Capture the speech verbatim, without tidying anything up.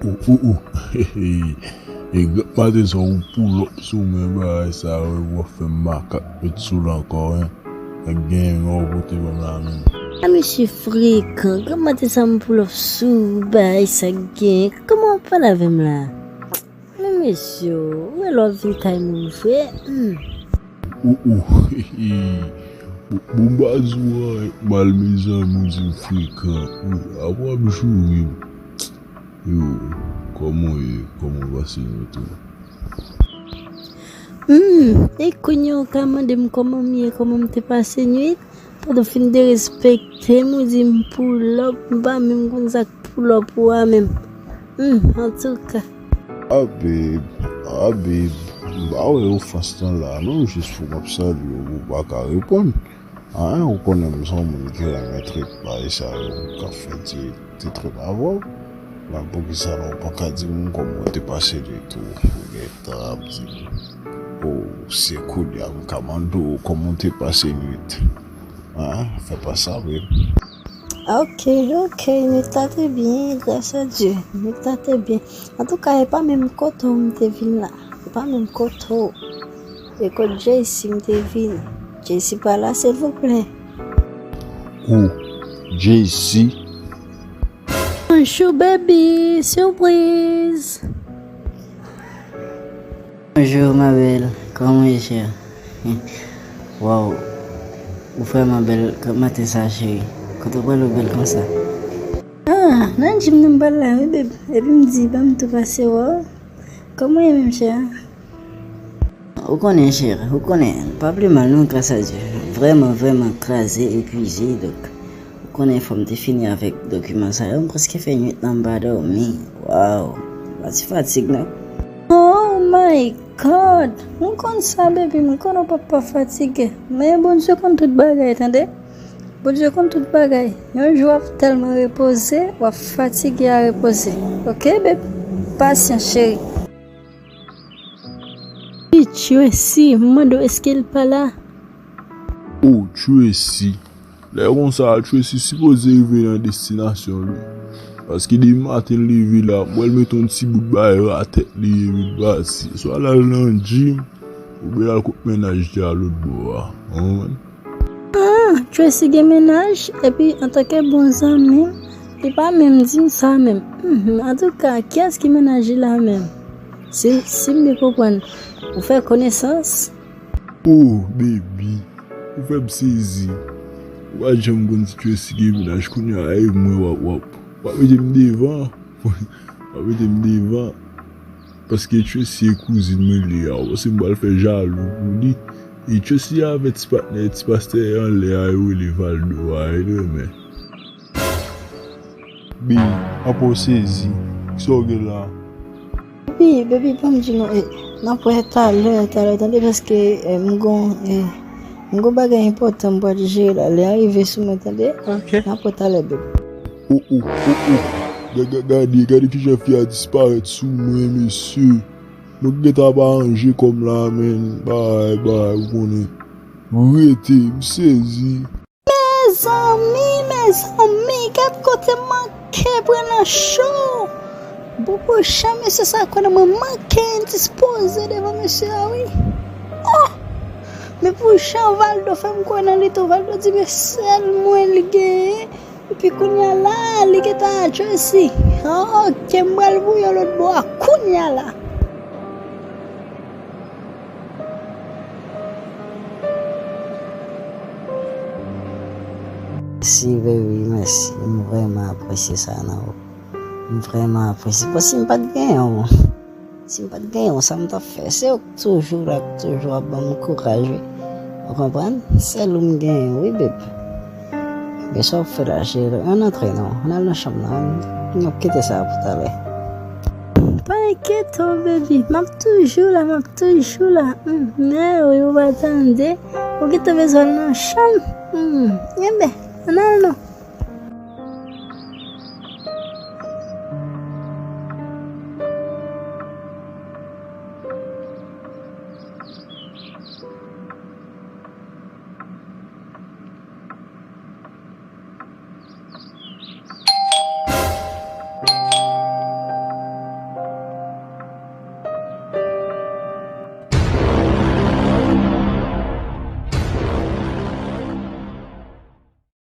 Ou, ou, ou. E granm maten sa ou pull up sou mwen, bagay sa yo, w ap fè m makak met sou l ankò, en. Ak gen yon pote ban m la menm. A mesye frekan, granm maten sa m pull up sou ou, bagay sa gen. Kòman w ap pale avè m la? Men mesye, ou wè lè w ap vin kay moun vre? Hmm. Ou, ou. Bon, bon, m pa di w anyen mal, mezanmi, ou di m frekan. Ou, apre w ap joure m. Yo, kòman w ye? Kòman w pase nwit ou? Hmm, e kounye a w ka mande m kòman m ye, kòman m te pase nwit? Pandan w fin derespekte m, ou di m pull up, m pa menm konn sa k pull up ou a menm. Hmm, antouka. Ah, babe, ah, babe, m pa wè ofans lan la, non, jis pou m ap salye w, ou pa ka reponn. Ah, ou konnen m se yon moun ki renmen trip bagay sa yo, k ap fè ti, ti trip avè w. Men poukisa non, ou pa ka di m kòman w te pase nwit ou? Ou gentan ap di m, oh, se kounye a m ka mande w kòman w te pase nwit. Ah, fè pa sa, babe. Ok, ok, nwit la te byen, gras a Dye. Nwit la te byen. Antouka, e pa menm kote w m te vin la. E pa menm kote w. E kot Jaycee m te vin. Jaycee pa la, silvouplè. Ou, Jaycee? Bonjou, baby. Sipriz. Bonjou, ma belle. Kòman w ye, chè? Waw. Ou vrèman bèl maten sa, cheri. Kote w prale w bèl konsa? Ah, nan gym nan m pral la, wi, babe. Epi m di, ban m tou pase wè w. Kòman w ye menm, chè? Ou konnen, cheri, ou konnen. Pa pi mal, non, gras a Dye. Vrèman, vrèman kraze, epuize, donk. Ou konnen fò m te fini avèk dokiman sa yo. M prèske fè nwit lan m pa dòmi. Waw. Pa ti fatig, non. Oh my God! M konn sa, baby. M konnen w p ap pa fatige. Men Bondye konn tout bagay, tande? Bondye konn tout bagay. Yon jou w ap tèlman repoze, w ap fatige a repoze. Ok, babe? Pasyans, cheri. Wi, Tracy, m mande w èske l pa la? Oh, Tracy. Lè konsa, Tracy sipoze rive nan destinasyon l, wi. Paske depi maten l leve la, m wè l mete yon ti bout bagay ra tèt li, epi l pati. Swa l al nan gym, oubyen l al kot mennaj li a lòt bò a. Ou konprann? Ah, Tracy gen mennaj, epi antanke bon zanmi m, li pa menm di m sa menm. Mhm, antouka, kiyès ki mennaj li la menm? Si, si m byen konprann, ou fè konesans? Oh, baby, ou fè m sezi. Ou pa janm konn si Tracy gen mennaj, kounye a e mwen w ap, w ap, w ap mete m devan. W ap mete m devan. Paske Tracy e kouzin mwen li a, ou panse m pral fè jalou pou li? E Tracy avè ti patnè, ti pastè anlè a yo rele Valdo a, e l renmen. Bi, apa w sezi? Kisa w gen la? Baby, baby, pa m di nou, eh, n ap wè talè, talè, tande, paske, eh, m gon, eh, m gon bagay enpòtan m pral jere la. Lè a rive sou mwen, tande? Ok. N ap wè talè, baby. Oh, oh, oh, oh. Ga-, ga-, gade, gade kijan fi a disparèt sou mwen, mesye. Mwen ki gentan ap aranje kò m la, menn. Bay, bay, ou konnen. Rete, m sezi. Mezanmi, mezanmi, gad kote m manke pran nan cho. Bon, pwochen mesye sa konnen mwen manke endispoze devan mesye a, wi. Oh! Men pwochen Valdo fè m kwè nan li tou. Valdo di men sèl mwen li genyen. Epi kounye a la, li gentan a Tracy. Oh, ok, m pral voye lòt bò a kounye a la. Mèsi, baby, mèsi. M vrèman apresye sa nan ou. M vrèman apresye. Bon, si m pa t genyen w, si m pa t genyen w, sa m t ap fè? Se ou k toujou la, k toujou ap ban m kouraj, wi. Ou konprann? Sèl ou m genyen, wi, baby. Men sa w ap fè la, cheri? Ann antre non. Ann al nan chanm nan. Ann, n ap kite sa pou talè. Pa enkyete w, baby. M ap toujou la, m ap toujou la. Hmm, men wi, ou pa tande. Ou gentan bezwen al nan chanm. Hmm, enben, ann al non.